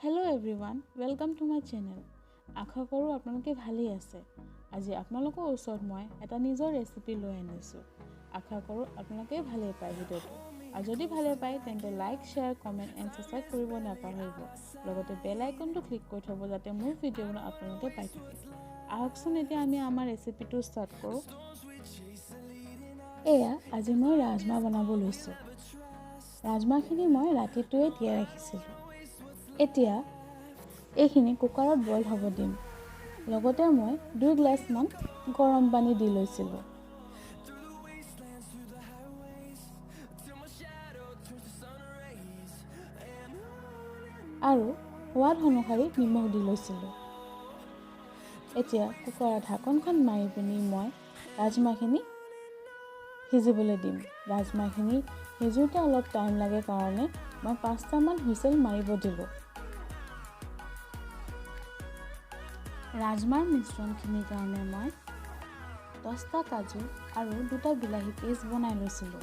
Hello everyone, welcome to my channel. আশা কৰোঁ আপোনালোকে ভালেই আছে। আজি আপোনালোকৰ ওচৰত মই এটা নিজৰ ৰেচিপি লৈ আনিছোঁ। আশা কৰোঁ আপোনালোকে ভালেই পায় ভিডিঅ'টো। আৰু যদি ভালে পায় তেন্তে like, share, comment and subscribe কৰিব নাপাহৰিব। লগতে বেল আইকনটো ক্লিক কৰি থ'ব যাতে মোৰ ভিডিঅ'বোৰ আপোনালোকে পাই থাকে। আহকচোন এতিয়া আমি আমাৰ ৰেচিপিটো ষ্টাৰ্ট কৰোঁ। এয়া আজি মই ৰাজমাহ বনাব লৈছোঁ। ৰাজমাহখিনি মই ৰাতিটোৱে তিয়াই ৰাখিছিলোঁ। এতিয়া এইখিনি কুকাৰত বইল হ'ব দিম। লগতে মই 2 গ্লাছমান গৰম পানী দি লৈছিলোঁ। আৰু সোৱাদ অনুসৰি নিমখ দি লৈছিলোঁ। এতিয়া কুকাৰৰ ঢাকনখন মাৰি পিনি মই ৰাজমাহখিনি সিজিবলৈ দিম। ৰাজমাহখিনি সিজোঁতে অলপ টাইম লাগে কাৰণে মই 5টামান হুইচেল মাৰিব দিলোঁ। ৰাজমাৰ মিশ্ৰণখিনিৰ কাৰণে মই 10টা কাজু আৰু 2টা বিলাহী পেষ্ট বনাই লৈছিলোঁ।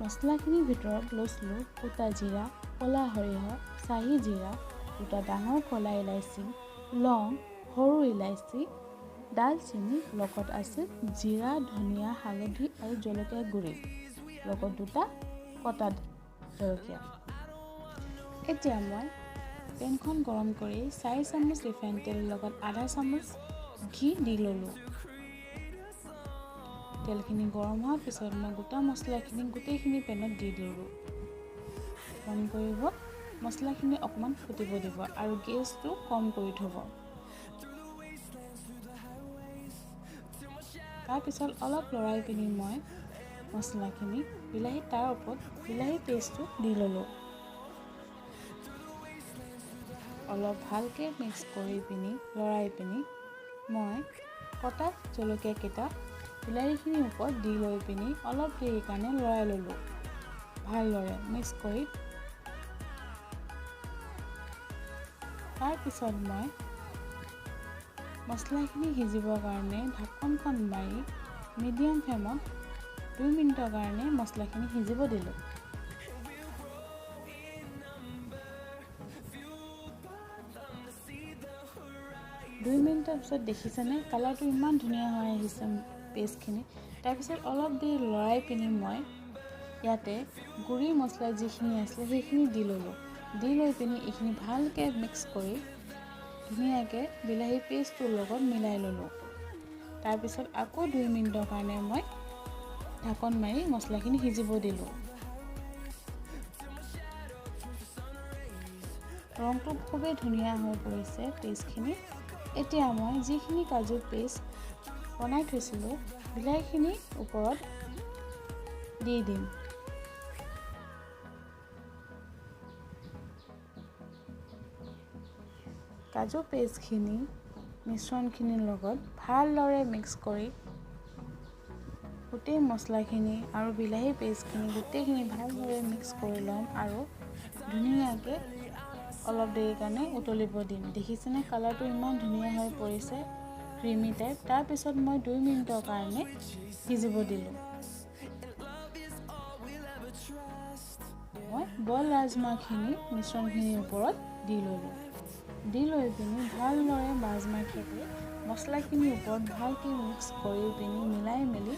মছলাখিনিৰ ভিতৰত লৈছিলোঁ গোটা জিৰা, ক'লা সৰিয়হ, চাহী জিৰা, 2টা ডাঙৰ ক'লা ইলাচি, লং, সৰু ইলাচি, দালচেনি, লগত আছিল জিৰা, ধনিয়া, হালধি আৰু জলকীয়া গুড়ি, লগত 2টা কটা জলকীয়া। এতিয়া মই পেনখন গৰম কৰি 4 চামুচ ৰিফাইন তেল লগত আধা চামুচ ঘি দি ল'লোঁ। তেলখিনি গৰম হোৱাৰ পিছত মই গোটা মছলাখিনি গোটেইখিনি পেনত দি দিলোঁ। মন কৰিব মছলাখিনি অকণমান ফুটিব দিব আৰু গেছটো কম কৰি থ'ব। তাৰপিছত অলপ লৰাই পিনি মই মছলাখিনি বিলাহী তাৰ ওপৰত বিলাহী পেষ্টটো দি ল'লোঁ। অলপ ভালকৈ মিক্স কৰি পিনি লৰাই পিনি মই কটা জলকীয়াকেইটা বিলাহীখিনিৰ ওপৰত দি লৈ পিনি অলপ দেৰিৰ কাৰণে লৰাই ল'লোঁ ভালদৰে মিক্স কৰি। তাৰপিছত মই মছলাখিনি সিজিবৰ কাৰণে ঢাকনখন মাৰি মিডিয়াম ফ্লেমত 2 মিনিটৰ কাৰণে মছলাখিনি সিজিব দিলোঁ। দুই মিনিটৰ পিছত দেখিছেনে কালাৰটো ইমান ধুনীয়া হৈ আহিছে পেষ্টখিনি। তাৰপিছত অলপ দেৰি লৰাই পিনি মই ইয়াতে গুড়ি মছলা যিখিনি আছিলে সেইখিনি দি ল'লোঁ। দি লৈ পিনি এইখিনি ভালকৈ মিক্স কৰি ধুনীয়াকৈ বিলাহী পেষ্টটোৰ লগত মিলাই ল'লোঁ। তাৰপিছত আকৌ 2 মিনিটৰ কাৰণে মই ঢাকন মাৰি মছলাখিনি সিজিব দিলোঁ। ৰংটো খুবেই ধুনীয়া হৈ পৰিছে পেষ্টখিনি। এতিয়া মই যিখিনি কাজু পেষ্ট বনাই থৈছিলোঁ বিলাহীখিনি ওপৰত দি দিম। কাজু পেষ্টখিনি মিশ্ৰণখিনিৰ লগত ভালদৰে মিক্স কৰি গোটেই মছলাখিনি আৰু বিলাহী পেষ্টখিনি গোটেইখিনি ভালদৰে মিক্স কৰি ল'ম আৰু ধুনীয়াকৈ অলপ দেৰিৰ কাৰণে উতলিব দিম। দেখিছেনে কালাৰটো ইমান ধুনীয়া হৈ পৰিছে, ক্ৰিমি টাইপ। তাৰপিছত মই 2 মিনিটৰ কাৰণে সিজিব দিলোঁ। মই বইল ৰাজমাহখিনি মিশ্ৰণখিনিৰ ওপৰত দি ল'লোঁ। দি লৈ পিনি ভালদৰে ৰাজমাহখিনি মছলাখিনিৰ ওপৰত ভালকৈ মিক্স কৰি পিনি মিলাই মেলি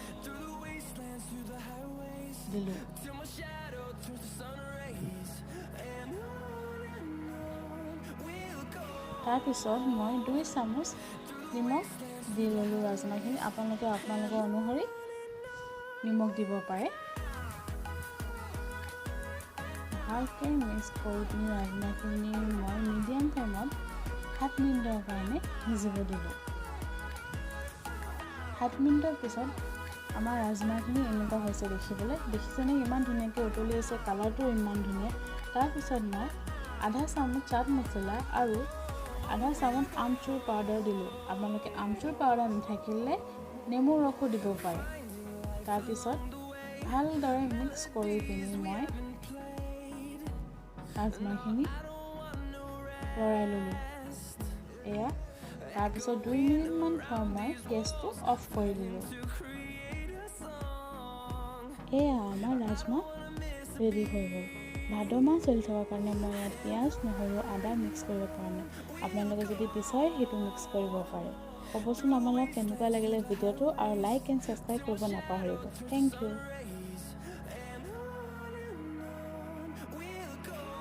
দিলোঁ। তাৰপিছত মই 2 চামুচ নিমখ দি ল'লোঁ ৰাজমাহখিনি। আপোনালোকে আপোনালোকৰ অনুসৰি নিমখ দিব পাৰে। ভালকৈ মিক্স কৰি পিনি ৰাজমাহখিনি মই মিডিয়াম ফ্লেমত 7 মিনিটৰ কাৰণে সিজিব দিলোঁ। 7 মিনিটৰ পিছত আমাৰ ৰাজমাহখিনি এনেকুৱা হৈছে দেখিবলৈ। দেখিছেনে ইমান ধুনীয়াকৈ উতলি আছে, কালাৰটো ইমান ধুনীয়া। তাৰপিছত মই আধা চামুচ চাট মছলা আৰু আধা চামুচ আমচুৰ পাউডাৰ দিলোঁ। আপোনালোকে আমচুৰ পাউডাৰ নাথাকিলে নেমুৰ ৰসো দিব পাৰে। তাৰপিছত ভালদৰে মিক্স কৰি পিনি মই ৰাজমাহখিনি লৰাই ল'লোঁ। এয়া তাৰপিছত 2 মিনিটমান থৈ মই গেছটো অফ কৰি দিলোঁ। এয়া আমাৰ ৰাজমাহ ৰেডি হৈ গ'ল। ভাদ মাহ চলি থকাৰ কাৰণে মই ইয়াত পিঁয়াজ, নহৰু, আদা মিক্স কৰিব পৰা নাই। আপোনালোকে যদি বিচাৰে, সেইটো মিক্স কৰিব পাৰে। ক'বচোন আপোনালোকক কেনেকুৱা লাগিলে ভিডিঅ'টো আৰু লাইক এণ্ড ছাবস্ক্ৰাইব কৰিব নাপাহৰিব। Thank U.